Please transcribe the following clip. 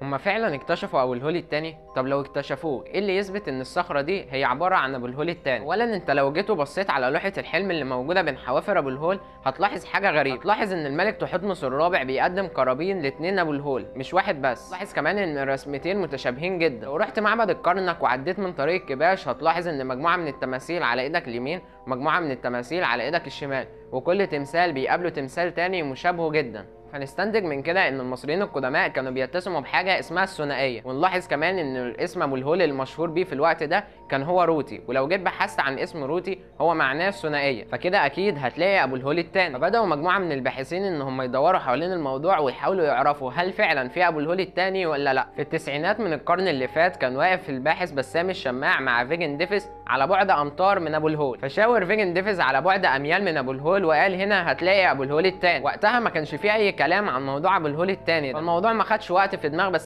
هما فعلا اكتشفوا ابو الهول الثاني؟ طب لو اكتشفوه ايه اللي يثبت ان الصخرة دي هي عبارة عن ابو الهول الثاني؟ اولا انت لو جيت وبصيت على لوحة الحلم اللي موجودة بين حوافر ابو الهول هتلاحظ حاجة غريبة. هتلاحظ ان الملك تحتمس الرابع بيقدم قرابين لاثنين ابو الهول مش واحد بس. تلاحظ كمان ان الرسمتين متشابهين جدا. لو رحت معبد الكرنك وعديت من طريق الكباش هتلاحظ ان مجموعة من التماثيل على ايدك اليمين ومجموعة من التماثيل على ايدك الشمال، وكل تمثال بيقابله تمثال تاني مشابهة جدا. فنستنتج من كده ان المصريين القدماء كانوا بيتسموا بحاجة اسمها الثنائية. ونلاحظ كمان ان الاسم ابو الهول المشهور بيه في الوقت ده كان هو روتي، ولو جيت بحثت عن اسم روتي هو معناه الثنائية، فكده اكيد هتلاقي ابو الهول الثاني. فبداوا مجموعة من الباحثين ان هم يدوروا حوالين الموضوع ويحاولوا يعرفوا هل فعلا في ابو الهول الثاني ولا لا. في التسعينات من القرن اللي فات كان واقف الباحث بسام الشماع مع فيجن ديفيس على بعد امتار من ابو الهول، فشاور فيجن ديفيس على بعد اميال من ابو الهول وقال هنا هتلاقي ابو الهول الثاني. وقتها ما كانش فيه اي كلام عن موضوع ابو الهول الثاني، فالموضوع ما خدش وقت في دماغ بس